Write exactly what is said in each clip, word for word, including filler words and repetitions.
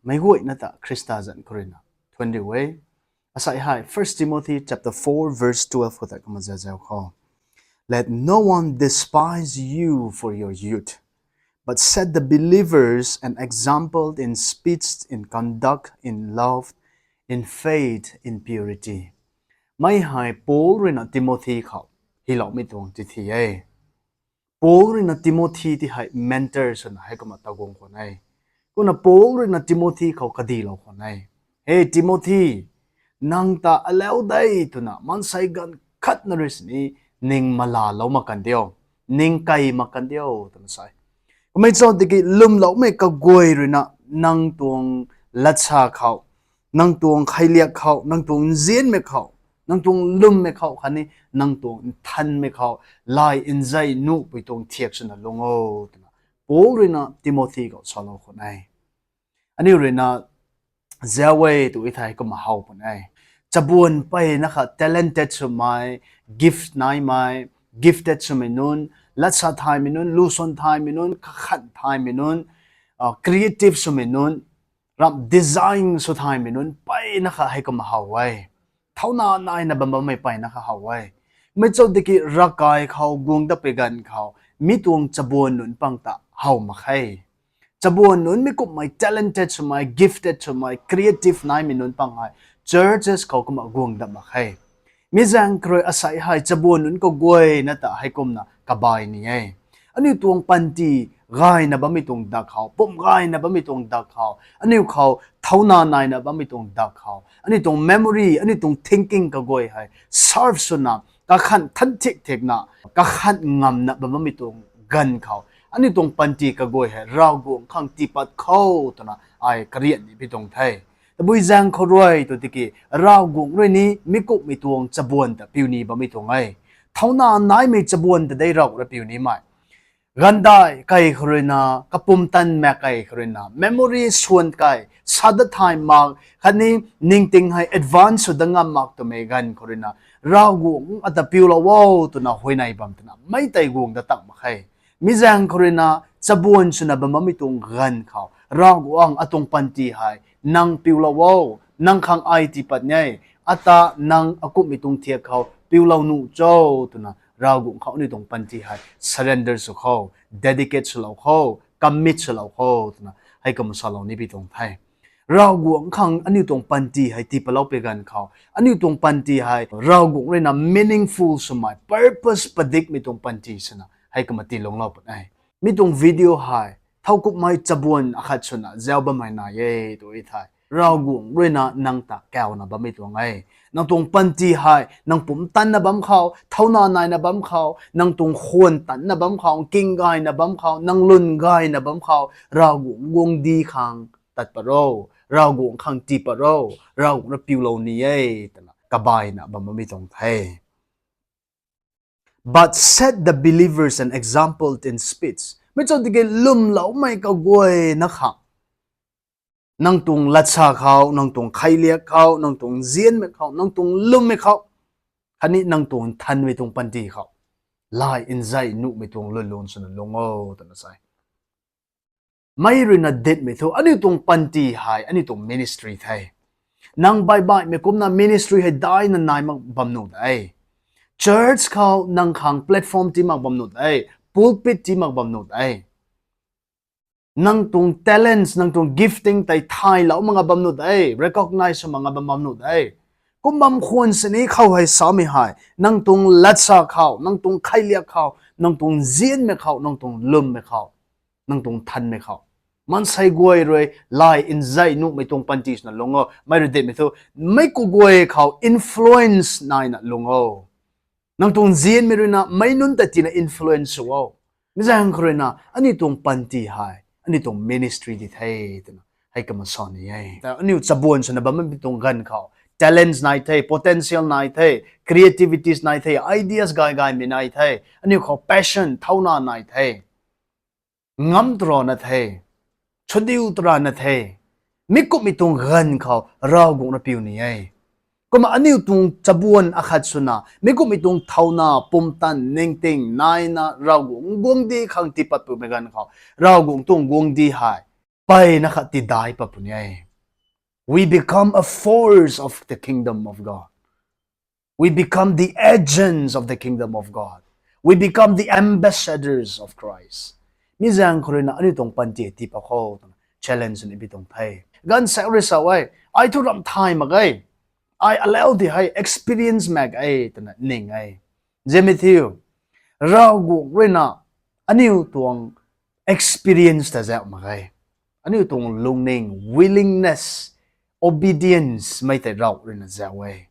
Meic guayna ta Khrista zanc khou ruina thuanc riu e. Asei hei First Timothy chapter four verse twelve khou ta kumna zazau khou, Let no one despise you for your youth, but set the believers an example in speech, in conduct, in love, in faith, in purity. Mei hei Paul ruina Timothy khou hyloumei tuang chithi e. Paul ruina Timothy ti hei mentor swna hei kumna taguang khwan e. Kumna Paul ruina Timothy khou kadilou khwan e. He Timothy, nang ta alau de twna maansei ganv khatna rui sini ning malalou mak kan diu, ning kei mak kan diu twna sa e. Kummei chau tiki lwmloumei kaguay ruina nang tuang latsa khou, nang tuang khailiak khou, nang tuang nzianmei khou, nang tuang lwmmei khou khatni nang tuang nthanmei khou lay nzei nuhpui tuang thiak swna lung o twna Paul ruina Timothy khou salou khwan e. Aniu ruina zau e tu i thei kumna how pun e. Chabuan mpeyna kha talented swmei, gift naimei, gifted swmei nunc, latsa thaymei nunc, lusuan thaymei nunc, kakhan thaymei nunc, creative swmei nunc, ramh design sw thaymei nunc mpeyna kha hei kumna how e. Thauna naina bam bammei mpeyna kha how e. Mei chau tiki ravkai khou guang dat pui ganv khou mi tuang chabuan nunc pang ta how mak khe. Chabuan nunc mi kumhmei talented swmei, gifted swmei, creative naimei nunc pang hei churches khou kumna guang dat mak khe. Mi zaeng khou rui asei hei chabuan nunc kaguayna ta hei kumna kabai ni e. Aniu tuang panty gayna bammei tuang dak khou, pum gayna bammei tuang dak khou, aniu khou thauna naina bammei tuang dak khou, aniu tuang memory, aniu tuang thinking kaguay hei sharp swna, kakhan than thik thikna, kakhan ngamna bam bammei tuang ganv khou, aniu tuang panty kaguay hei Ravguangc khang tiipat khou twna ai karian ni pi tuang the. Tabui zaeng khou rui tu tiki Ravguangc rui ni mi kumhmei tuang chabuan ta piu ni bammei tuang e. Thauna naimei chabuan ta dei Ravguangc rui piu nimei. Gandai kai khou ruina, kapumtan mak kai khou ruina, memory suan kai, sa dat thay mak, khatni ningting hei advance sw dat ngam mak twmei ganv khou ruina, Ravguangc ata piulou o twna huayney bam twna mei tei guang dat tak mak khe. Mi zaeng khou ruina, chabuan swna bam bammei tuang ganv khou, Ravguangc atuang panty hei nang piulou o, nang khang ai tiipat ni e, ata nang akumhmei tuang thiak khou piulou nuh cho twna Ravguangc khou aniu tuang panty hei surrender sw khou, dedicate swlou khou, commit swlou khou twna hei kumna salou ni pi tuang the. Ravguangc khang aniu tuang panty hei tiipatlou pui ganv khou, aniu tuang panty hei Ravguangc ruina meaningful swmei, purpose padikmei tuang panty swna hei kumna tiilunglou pun e. Mi tuang video hei thowkumhmei chabuan akhat swna zau bammei nai e tu i thei, Ravguangc ruina nang ta kauna bammei tuang e. Nang tuang panty hei nang pumtanna bam khou, thauna naina bam khou, nang tuang khwan tanna bam khou, nking gayna bam khou, nang lwn gayna bam khou, Ravguangc guangcdic khang tat pat ro, Ravguangc khang tiipat ro, Ravguangc rui piulou ni e twna kabaina bam bammei tuang the. But set the believers an example in speech. Mi chau tiki lwmloumei kaguayna khang, nang tuang latsa khou, nang tuang khailiak khou, nang tuang nzianmei khou, nang tuang lwmmei khou, khatni nang tuang nthanmei tuang panty khou lay nzei nuhmei tuang lwnlun swna lung o twna sa e. Mei ruina ditmei thu aniu tuang panty hei aniu tuang ministry the. Nang baihbaihmei kumna ministry hei daina nai mak bam nuh de. Church khou nang khang platform tii mak bam nuh de, pulpit tii mak bam nuh de. Nang tuang talents, nang tuang gifting tei thaylou mak nga bam nuh de, recognize sw mak nga bam bam nuh de. Kum bam khwan sini khou hei samei hei, nang tuang latsa khou, nang tuang khailiak khou, nang tuang nzianmei khou, nang tuang lwmmei khou, nang tuang nthanmei khou, maansei guay rui lay nzei nuhmei tuang panty swna lung o. Mei rui ditmei thu, mei kaguay khou influence naina lung o. Nang tuang nzianmei ruina meic nunc ta tina influence sw o. Mi zaeng khou ruina aniu tuang panty hei aniu tuang ministry di the twna hei kumna sa ni e. Aniu chabuan swna bammei tuang ganv khou talents nai the, potential nai the, creativities nai the, ideas gay gaymei nai the, aniu khou passion, thauna nai the, ngam tw rana the, chadiu tw rana the. Mi kumhmei tuang ganv khou Ravguangc rui piu ni e. Kumna aniu tuang chabuan akhat swna mi kumhmei tuang thauna, pumtan, ningting naina Ravguangc guangcdic khang tiipat pumei ganv khou, Ravguangc tuang guangcdic hei mpeyna khat tidai pat puni e. We become a force of the kingdom of God. We become the agents of the kingdom of God. We become the ambassadors of Christ. Mi zaeng khou ruina aniu tuang panty tii pat kho twna challenge ni bi tuang the. Ganv sa rui sa e, ai thu ramh thay mak e. Ai alau di hei experience mak e twna ning e. Zemei thiu, Ravguangc ruina aniu tuang experience ta zauh mak e. Aniu tuang lungning, willingness, obedience mei tei Rav ruina zauh e.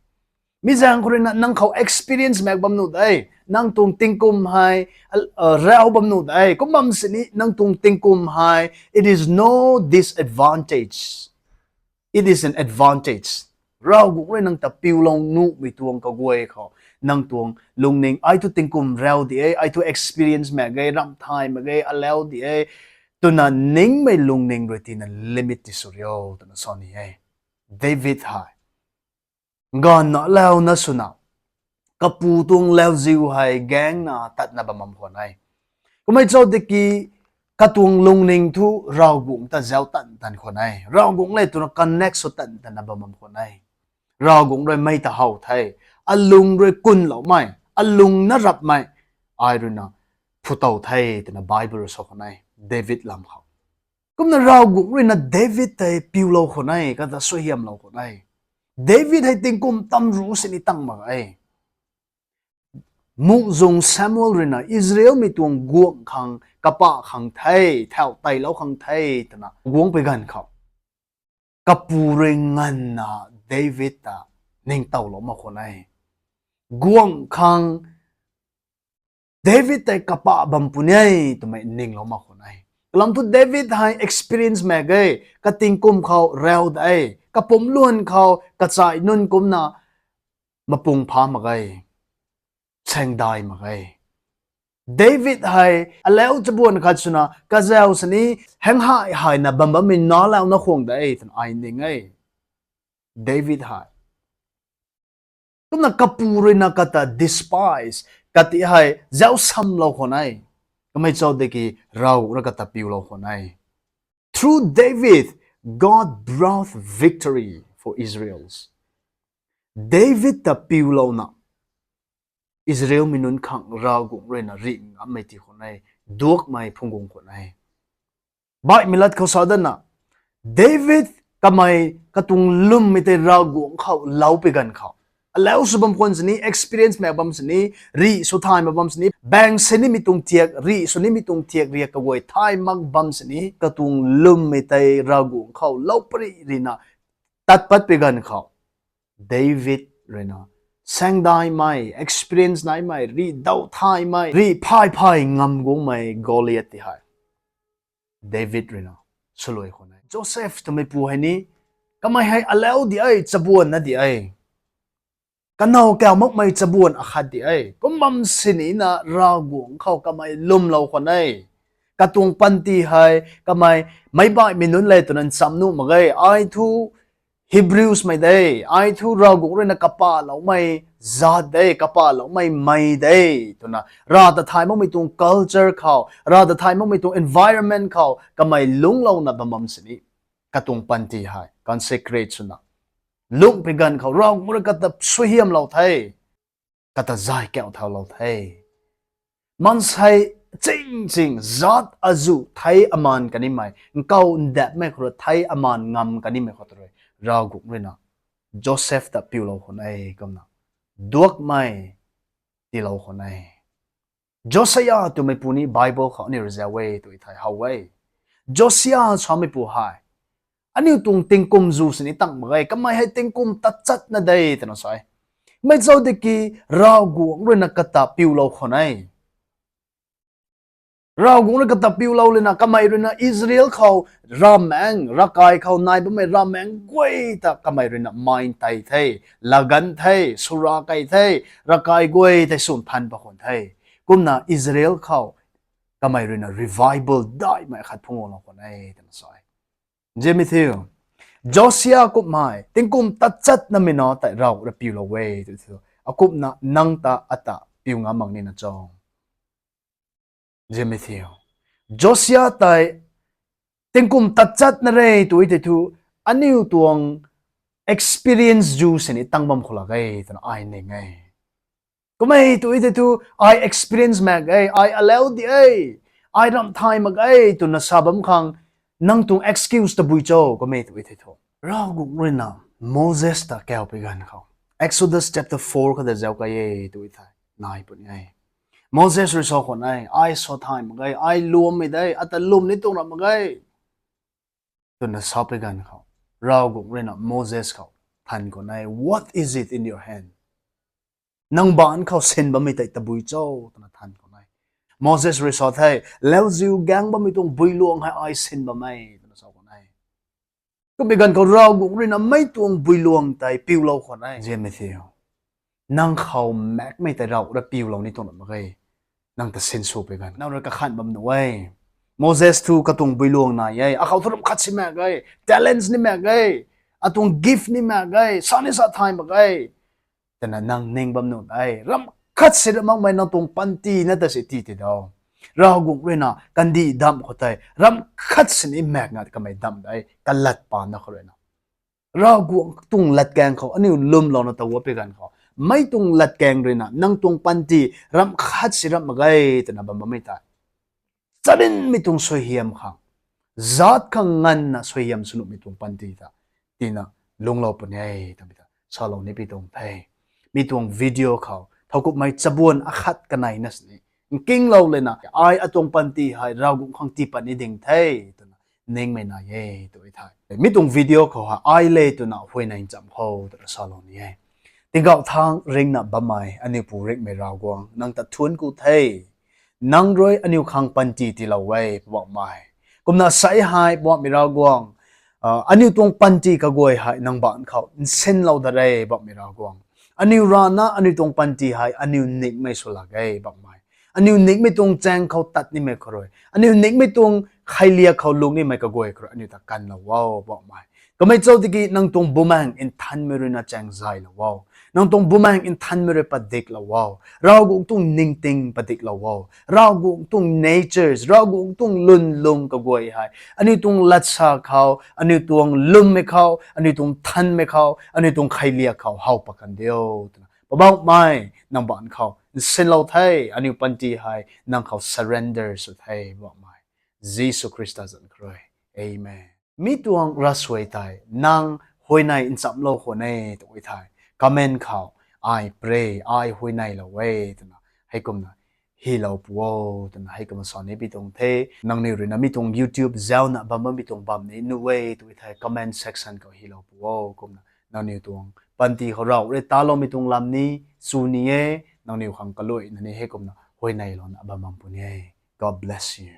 Mi zaeng khou ruina nang khou experience mak bam nuh de. Nang tuang tingkum hei, uh, rau bam nuh de. Kum bam sini nang tuang tingkum hei, it is no disadvantage. It is an advantage. Ravguangc rui nang ta piulou nuhmei tuang kaguay khou, nang tuang lungning, ai thu tingkum rau di e, ai thu experience mak ge, ramh thay mak ge, alau di e, twna ningmei lungning rui tina limit ti sw rio twna sa ni e. David hei ganvna launa swna, kapu tuang lauziu hei gaengna tatna bam bam khwan e. Kummei chau tiki katuang lungning thu Ravguangc ta zauc tan tan khwan e. Ravguangc le twna connect sw tan tanna bam bam khwan e. Ravguangc rui mei ta how the, alung rui kunloumei, alung na rapmei, ai ruina phutow the twna Bible rui sa khwan e, David lam khou. Kumna Ravguangc ruina David tei piulou khwan e, kata suaihiamlou khwan e. David hei tingkum tamru sini tang mak e. Muhzwng Samuel ruina Israelmei tuang guangc khang, kapah khang the, thau teilou khang the twna guangc pui ganv khou, kapu rui nganvna David ta ningtowlou mak khwan e. Guangc khang David tei kapah bam puni e twmei ninglou mak khwan e. Kalam thu David hei experience mak ge, katingkum khou rau de, kapumc luan khou kachai nunc kumcna mapung pha mak ge, saengdai mak ge. David hei alau chabuan khat swna kazau sini heng hei hei na bam bammei na launa khwang de twna ai ning e. David hei kumna kapu ruina kata despise, kati hei zauc samlou khwan e. Kamei chau tiki Ravguangc rui kata piulou khwan e. Through David, God brought victory for Israels. David ta piulouna Israelmei nunc khang Ravguangc ruina rih ngammei ti khwan e, duakmei phungc guang khwan e. Baihmei lat khou sa datna, David kamei katuang lwmmei tei Ravguangc khou lou pui ganv khou, alau sw bam khwan sini, experience mak bam sini, rih sw thay mak bam sini, baeng sinimei tuang thiak, rih sw nimei tuang thiak riak kaguay thay mak bam sini, katuang lwmmei tei Ravguangc khou lou pary rina tat pat pui ganv khou, David ruina saengdaimei, experience naimei, rih dau thaymei, rih phay phay ngam guangmei Goliath ti hei David ruina swluai khwan e. Joseph twmeipu hei ni, kamei hei alau di e, chabuan na di e, kanow kau makmei chabuan akhat di e. Kum bam sinina Ravguangc khou kamei lwmlou khwan e. Katuang panty hei kamei, meic baihmei nunc le twna ncham nuh mak ge, ai thu Hebrewsmei de, ai thu Ravguangc ruina kapahloumei zat de, kapahloumei mei de, twna Rav ta thay makmei tuang culture khou, Rav ta thay makmei tuang environment khou kamei lungclouna bam bam sini, katuang panty hei consecrate swna lungc pui ganv khou Ravguangc rui kata suaihiamlou the, kata zay kauh thaulou the. Maansei ching ching zat azuh thei amaan kanimei, nkau ndapmei khou rui thei amaan ngam kanimei khou ta rui Ravguangc ruina Joseph ta piulou khwan e. Kumna duakmei tiilou khwan e. Josiah twmeipu ni Bible khou aniu rui zauc e tw thei how e. Josiah sameipu hei aniu tuang tingkum zu sini tang mak ge, kamei hei tingkum tatchatna de twna sa e. Mei chau tiki Ravguangc ruina kata piulou khwan e. Ravguangc rui kata piulou lana kamei ruina Israel khou ravmaengc, ravkai khou nai bammei ravmaengc guay ta kamei ruina main tei the, laganv the, swra kei the, ravkai guay tei swn than pat khwan the. Kumna Israel khou kamei ruina revival daihmei khat phungc guanglou khwan e twna sa e. Nzianmei thiu, Josiah kumhmei tingkum tatchatnamei na tei Rav rui piulou e tw thiu, akumna nang ta ata piu ngam mak nina cho? Nzianmei thiu, Josiah tei Tingkum tatchat na re tw e tei thu, aniu tuang experience zu sini tang bam khou lak e twna ai ning e. Kummei tw e tei thu, ai experience mak e, ai allow di e, ai ramh thay mak e twna sa bam khang, nang tuang excuse tabui cho, kummei tw e tei thu. Ravguangc ruina Moses ta kaupi ganv khou, Exodus chapter four khou ta zauc kai e tw e thei, nai puni e. Moses rui sa khwan e, ai sa thay mak e, ai luammei de, ata lwm ni tuang ramh mak e, twna sapui ganv khou, Ravguangc ruina Moses khou than khwan e, What is it in your hand? Nang baanc khou sin bammei tei tabui cho? Twna than khwan e. Moses rui sa the, Lauziu gaeng bammei tuang builuang hei ai sin bam e, twna sa khwan e. Kummei ganv khou Ravguangc ruina mei tuang builuang tei piulou khwan e. Ziammei thiu, nang khou makmei tei Rav ra piulou ni tuang ramh mak e. Nang ta sinswpui ganv nang rui kakhanh bam nuh e. Moses thu katuang builuang nai e, akhou thu ramh khat si mak e, talents ni mak e, atuang gift ni mak e, sa ni sa thay mak e, twna nang ning bam nuh e. Ramh khat si ramh makmei nang tuang panty na ta si ti ti dau. Ravguangc ruina kandih damh khou tei ramh khat sini mak nga kamei damh de, kalat pana khou ruina. Ravguangc tuang latkaeng khou aniu lwmlouna taw pui ganv khou, mei tuang latkaeng ruina nang tuang panty ramh khat si ramh mak e twna bam bammei tei, charynmei tuang suaihiam khang, zaat khang nganvna suaihiam sw nuhmei tuang panty ta tina lungclou puni e twmei ta salou ni pi tuang the. Mi tuang video khou thowkumhmei chabuan akhat kaneina sini nkinglou lana, ai atuang panty hei Ravguangc khang tii pat ni ding the twna ningmei nai e tw e thei. Mi tuang video khou hei ai le twna huayney ncham khou twna salou ni e. Tingkauh thangc ringna bammei aniu Pu ringhmei Ravguangc, nang ta thuanc ku the. Nang rui aniu khang panty tiilou e, Poubauhmei. Kumna sei hei Poubauhmei Ravguangc, aniu tuang panty kaguay hei nang baanc khou nsinlou dat re, Poubauhmei Ravguangc. Aniu rana aniu tuang panty hei aniu nikmei sw lak e, Poubauhmei. Aniu nikmei tuang chaeng khou tat nimei khou rui, aniu nikmei tuang khailiak khou lung nimei kaguay khou rui aniu ta kanlou o, Poubauhmei. Kamei chau tiki nang tuang Bumaengh Nthanmei ruina chaeng zaylou o. Nang tuang Bumaengh Nthanmei rui padiklou o. Ravguangc tuang ningting padiklou o. Ravguangc tuang natures, Ravguangc tuang lwnlung kaguay hei aniu tuang latsa khou, aniu tuang lwmmei khou, aniu tuang nthanmei khou, aniu tuang khailiak khou how pat kan diu twna, Poubauhmei, nang baanc khou nsinlou the. Aniu panty hei nang khou surrender sw the, Poubauhmei. Jisu Khrista zanc khou rui, amen. Mi tuang ravsuai tei nang huayney nchamlou khwan e tw e thei, comment khou, I pray, ai huayneylou e twna, heikumna hylou pu o twna heikumna sa ni pi tuang the. Nangniw ruina mi tuang YouTube zaucna bam bammei tuang bam ni nuh e tw e thei, comment section khou hylou pu o. Kumna nangniw tuang panty khou Rav rui taloumei tuang lam ni chu ni e. Nangniw khang kaluaina ni heikumna huayneylouna bam bam puni e. God bless you.